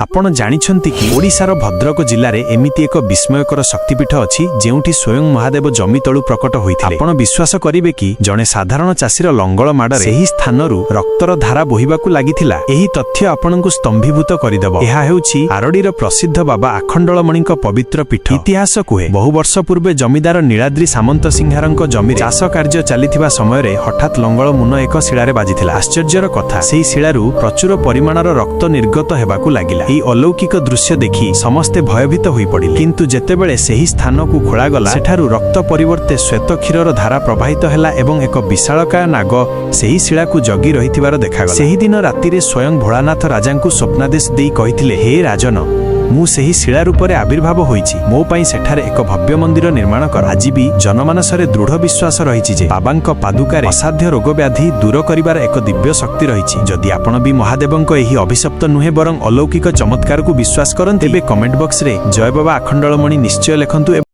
ଆପଣ ଜାଣିଛନ୍ତି କି, ଓଡ଼ିଶାର ଭଦ୍ରକ ଜିଲ୍ଲାରେ ଏମିତି ଏକ ବିସ୍ମୟକର ଶକ୍ତିପୀଠ ଅଛି, ଯେଉଁଠି ସ୍ୱୟଂ ମହାଦେବ ଜମି ତଳୁ ପ୍ରକଟ ହୋଇଥିଲେ? ଆପଣ ବିଶ୍ୱାସ କରିବେ କି, ଜଣେ ସାଧାରଣ ଚାଷୀର ଲଙ୍ଗଳ ମାଡ଼ରେ ସେହି ସ୍ଥାନରୁ ରକ୍ତର ଧାରା ବୋହିବାକୁ ଲାଗିଥିଲା? ଏହି ତଥ୍ୟ ଆପଣଙ୍କୁ ସ୍ତମ୍ଭୀଭୂତ କରିଦେବ। ଏହା ହେଉଛି ଆରଡ଼ିର ପ୍ରସିଦ୍ଧ ବାବା ଆଖଣ୍ଡଳମଣିଙ୍କ ପବିତ୍ର ପୀଠ। ଇତିହାସ କୁହେ, ବହୁ ବର୍ଷ ପୂର୍ବେ ଜମିଦାର ନୀଳାଦ୍ରି ସାମନ୍ତ ସିଂହାରଙ୍କ ଜମିରେ ଚାଷ କାର୍ଯ୍ୟ ଚାଲିଥିବା ସମୟରେ ହଠାତ୍ ଲଙ୍ଗଳ ମୁନ ଏକ ଶିଳାରେ ବାଜିଥିଲା। ଆଶ୍ଚର୍ଯ୍ୟର କଥା, ସେହି ଶିଳାରୁ ପ୍ରଚୁର ପରିମାଣର ରକ୍ତ ନିର୍ଗତ ହେବାକୁ ଲାଗିଲା। ଏହି ଅଲୌକିକ ଦୃଶ୍ୟ ଦେଖି ସମସ୍ତେ ଭୟଭୀତ ହୋଇପଡ଼ିଲେ। କିନ୍ତୁ ଯେତେବେଳେ ସେହି ସ୍ଥାନକୁ ଖୋଳାଗଲା, ସେଠାରୁ ରକ୍ତ ପରିବର୍ତ୍ତେ ଶ୍ୱେତ କ୍ଷୀରର ଧାରା ପ୍ରବାହିତ ହେଲା ଏବଂ ଏକ ବିଶାଳକାୟ ନାଗ ସେହି ଶିଳାକୁ ଜଗି ରହିଥିବାର ଦେଖାଗଲା। ସେହିଦିନ ରାତିରେ ସ୍ୱୟଂ ଭୋଳାନାଥ ରାଜାଙ୍କୁ ସ୍ୱପ୍ନାଦେଶ ଦେଇ କହିଥିଲେ, "ହେ ରାଜନ, ମୁଁ ସେହି ଶିଳା ରୂପରେ ଆବିର୍ଭାବ ହୋଇଛି। ମୋ ପାଇଁ ସେଠାରେ ଏକ ଭବ୍ୟ ମନ୍ଦିର ନିର୍ମାଣ କର।" ଆଜି ବି ଜନମାନସରେ ଦୃଢ଼ ବିଶ୍ୱାସ ରହିଛି ଯେ ବାବାଙ୍କ ପାଦୁକାରେ ଅସାଧ୍ୟ ରୋଗ ବ୍ୟାଧି ଦୂର କରିବାର ଏକ ଦିବ୍ୟ ଶକ୍ତି ରହିଛି। ଯଦି ଆପଣ ବି ମହାଦେବଙ୍କ ଏହି ଅଭିଶପ୍ତ ନୁହେଁ, ବରଂ ଅଲୌକିକ ଚମତ୍କାରକୁ ବିଶ୍ୱାସ କରନ୍ତି, ତେବେ କମେଣ୍ଟ ବକ୍ସରେ "ଜୟ ବାବା ଆଖଣ୍ଡଳମଣି" ନିଶ୍ଚୟ ଲେଖନ୍ତୁ।